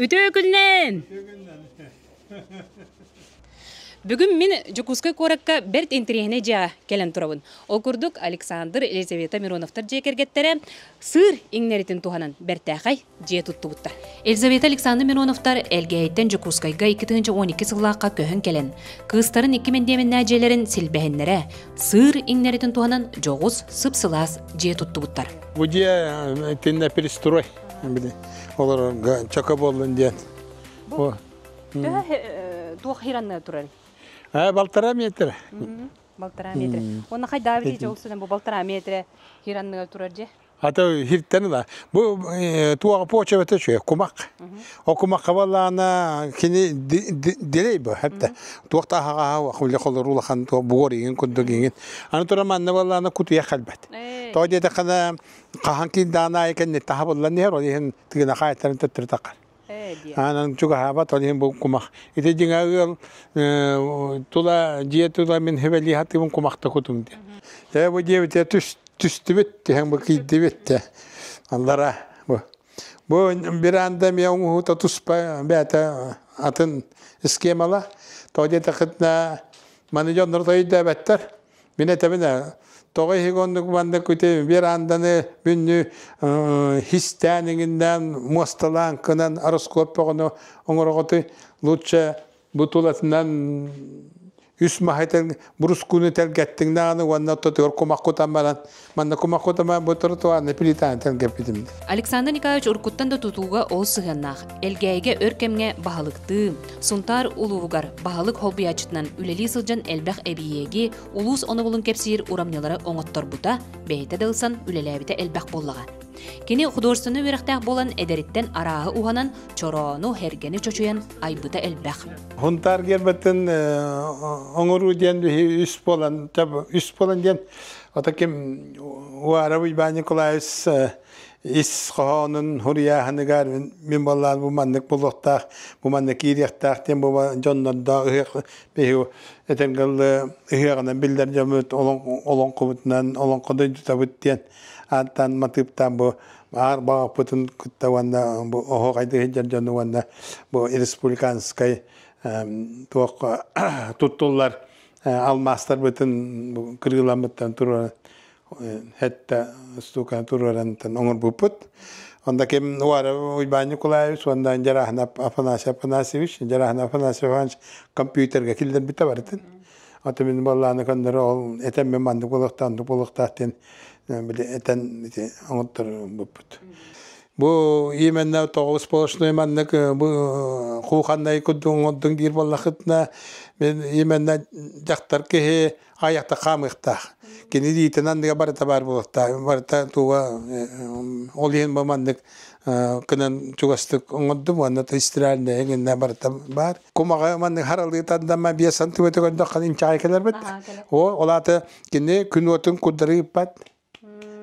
Үтүө күннэн! Бүгүн мин Дьокуускай куоракка бэрт интэриэһинэй дьиэҕэ кэлэн турабын. Ол курдук Александр, Елизавета Мироновтар дьиэ кэргэттэрэ сыыр иҥнэритин туһанан бэртээхэй дьиэ туттубуттар. Елизавета Александр Мироновтар Элгээйиттэн Дьокуускайга 2012 сыллаахха көһөн кэлэн, кыыстарын икки мэндиэмэннээх дьиэлэрин силбэһиннэрэ, сыыр иҥнэритин туһанан дьоҕус, сып-сылаас дьиэ туттубуттар. Бу дьиэ итиннэ перестрой били олорорго чөкө буоллун диэн. Бу төһө туох хиранна турар? Балтараа метр. Балтараа метр. Уонна хайдаа бити дьолсунан бу балтараа метр хиранныга турар же? Ата хиртен ыла. Бу туаға почва өтө кумак. О кумакка баллаана кини дилей бу хәтта. Туохта аһаҕаһа хуле холор улахан буор иҥин курдук иҥин. Аны тура манна баллаана кутуйа халбат. Тоҕо диэтэххинэ хаһан киирдэҕин аайы кэнниттэн хабыллан иһэр, ол иһин тыгына хаайтарын төттөрү таххар. Аанан чугаһаабат, ол иһин бу кумах. Ити дьиҥэ ыал тула дьиэ тула мин хевелии хатыыбын кумахта кутум диэн. Ээ бу диэбитэ түстүбүт, түһэн бу киирдибит те. Аллара бу. Бу веранда эмиэ оҥоһуута туспа бэйэтэ атын схемала. Тоҕо диэтэххитинэ маны дьоннор өйдөөбөттөр. Мин этэбин ээ, тоҕо иһиг оннук маннык ити веранданы бүннү хистээн иҥиннээн муосталаан кынан ороскуоп бөҕөнү оҥороҕутуй лучше бу тулатынан үс маһы брускуну тэлгэттиҥ даҕаны уонна ортотугар кумах кутан баран манна кумах кутан бу тротуарны плитаны тэлгэппитим. Александр Николаевич уруккуттан да тутууга ол сыһыаннаах. Элгээйигэ өр кэмҥэ баһылыктыы, Сунтаар улууһугар баһылык холбуйааччытынан үлэлии сылдьан элбэх эбийиэги, улуус онобулун кэпсиир урамньылары оҥотторбута, бэйэтэ да ылсан үлэлээбитэ элбэх буоллаҕа. Кини художественнай үөрэхтээх буолан эдэриттэн арааһы уһанан, чороону, һэргэни чочуйан айбыта элбэх. Хунтаар гербэтин оҥоруу диэн биһи үс буолан, үс буолан диэн, ото ким Уаров Иван Николаевич ис хоһоонун хуруйааһыныгар мин буоллаан бу маннык буолуохтаах, бу маннык киириэхтээх диэн бу дьоннордоох ыһыах биһи этэн ыһыаҕынан биллэр дьоммут олоҥхобутунан олоҥхо дойдутабыт диэн ааттаан матыыптаан бу аар баҕаппытын кытта уонна бу оһуохайдыы сылдьар дьону уонна бу республиканскай туох туттуллар алмаастарбытын кырыыламмыттан туруоран хэтта стуканы туруорантан оҥорбуппут. Онда ким Уара Уйбаан Николаевич уонна Дьараһына Афанасий Афанасьевич, Дьараһына Афанасий Иванович компьютерга киллэрбитэ барытын. Ата мин баллааны көннөрө ол этэн мен маннык буолуохтаах, оннук буолуохтаах диэн били этэн ити оҥотторбуппут. Бу именно тоҕус сплошной маннык бу кухоннай курдук оҥордуҥ диир буоллахытына мен именно дьахтар киһи айахта хаамыахтаах. Кини илиитин анныга барыта баар буолуохтаах. Барыта туга ол иһин бу маннык кынан чугастык оҥордум уонна стиральная гинна барыта баар. Кумаҕы маннык харалыы тардама 5 сантиметр көрдөххө инчэҕэй кэлэрбит. О, ол аата кини күн уотун курдары ыыппат.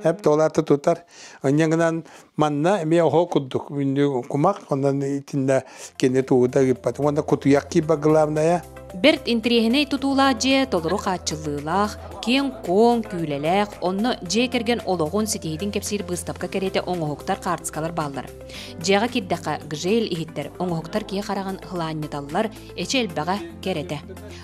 Эп туолаата тутар. Онньа гынан манна эмиэ оһо курдук үннү кумах, онон итиннэ кини тугу да ыыппат. Уонна кутуйах киирбэт главное. Бэрт интэриэһинэй тутуулаах дьиэ толору хааччыллыылаах, киэҥ-куоҥ, күүлэлээх, онно дьиэ кэргэн олоҕун ситиһиитин кэпсиир быыстапка кэриэтэ оҥоһуктар, хаартыскалар бааллар. Дьиэҕэ киирдэххэ, гжель иһиттэр, оҥоһуктар киһи хараҕын һылаанньыталлар, эчи элбэҕэ, кэрэтэ.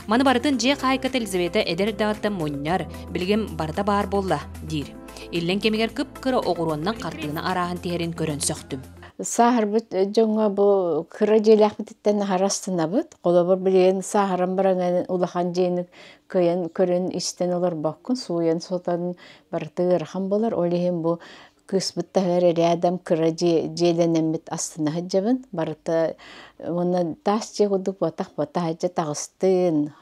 Маны барытын дьиэ хаһаайката Елизавета эдэр эрдэҕиттэн мунньар, билигин барыта баар буолла, диир. Иллэҥ кэмигэр кып-кыра оҕуруоннан хартыына арааһын тиһэрин көрөн сөхтүм. Сааһырбыт дьоҥҥо бу кыра дьиэлээхпититтэн аһара астынабыт. Холобур, билигин сааһыран баран улахан дьиэни кыайан көрөн-истэн олорбоккун, сууйан-сотон барыта ыарахан буолар. Ол иһин бу Кыыспыт таһыгар рядом кыра дьиэ дьиэлэнэммит астына сылдьабын. Барыта уонна таас дьиэ курдук буотах таһырдьа таҕыстын,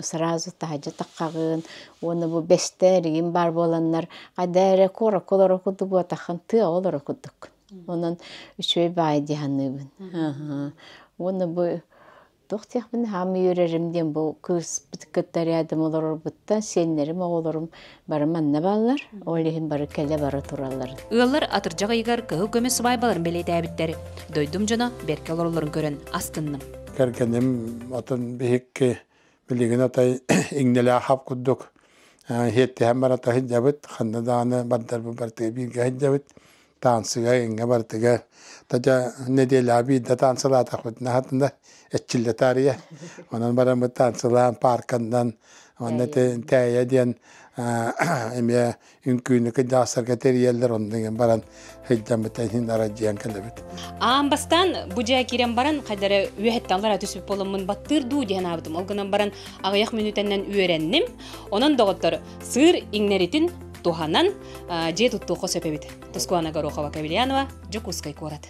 сразу таһырдьа таххаҕын уонна бу бэстэр игин баар буоланнар хайда эрэ куоракка олорор курдук буотаххын тыаҕа олорор курдуккун. Онон үчүгэй баай дии саныыбын. Уонна бу Туох диэхпин хаамыы үөрэрим диэн бу кыыспыт кытта рядом олорорбуттан сиэннэрим, оҕолорум бары манна бааллар. Ол иһин бары кэлэ-бара тураллар. Ыаллар атырдьах ыйыгар кыһыл көмүс сыбаайбаларын бэлиэтээбиттэр. Дойдум дьоно бэркэ олороллорун көрөн астынным. Кэргэним атын биһикки билигин атай иҥнэлээх хап курдук иһиэттиһэн барата сылдьабыт. Ханна даҕаны бардарбыт барытыгар бииргэ сылдьабыт. Таансыга иҥҥэ барытыгар тадьа нэдиэлэҕэ биирдэ таансылаатахпытына хатында эччиллэ таарыйа. Онон бараммыт таансылаан паарканнан онно тээйэ диэн эмиэ үҥкүүнү кыдьаахсарга тэрийэллэр онно иҥэн баран сылдьаммыт иһин арадьыйан кэлэбит. Аан бастаан бу дьиэ киирэн баран хайдары үөһэттэн аллара түсүп буоламмын баттыыр дуу диэн аабытым. Ол гынан баран аҕыйах мүнүүтэннэн үөрэнним. Онон доҕоттор сыыр иҥнэритин туһанан дьиэ туттуохха сөп эбит. Тускуана Горохова Кавельянова, Дьокуускай куорат.